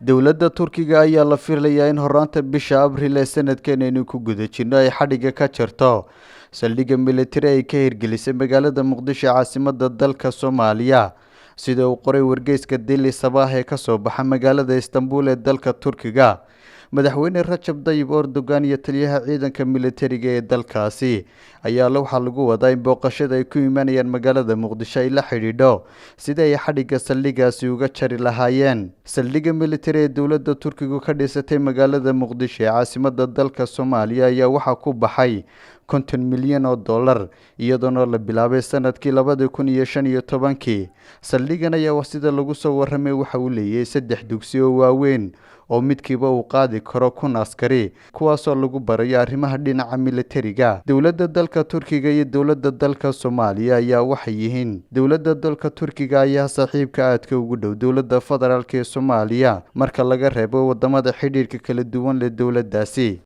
Dowladda Turkiga ayaa la filayaa in horaanta bisha Abriil ee sanadkan aynu ku guda jirno ay xadhigga ka jarto saldhigga militari ay ka hirgelisay magaalada Muqdisho ee caasimadda dalka Soomaaliya, sida uu qoray wargeyska Daily Sabah ee ka soo baxa magaalada Istanbul ee dalka Turkiga. Madaxweyne Rajab Tayyip Erdogan iyo taliyaha ciidanka militariga ee dalkaasi ayaa waxaa lagu wadaa in booqashada ay ku imanayaan magaalada Muqdisho ay la xidhiidho sida ay xadhigga saldhiggaasi uga jari lahaayeen. Saldhigga militari ee dowladda Turkigu ka dhisatay magaalada Muqdisho ee caasimadda dalka Soomaaliya ayaa waxaa ku baxay 50 milyan oo dollar, iyadoona la bilaabay sanadkii 2015-kii. Saldhiggan ayaa, sida lagu soo warramay, waxa uu leeyahay saddex dugsi oo waaweyn oo midkiiba uu qaadi karo 1000 askari, kuwaasoo lagu barayo arrimaha dhinaca militariga. Dowladda dalka Turkiga iyo dowladda dalka Soomaaliya ayaa waxay yihiin, dowladda dalka Turkiga ayaa saaxiibka aadka ugu dhow dowladda federaalk ee Soomaaliya marka laga reebo wadamada xidhiidhka kala duwan leh dowladdaasi.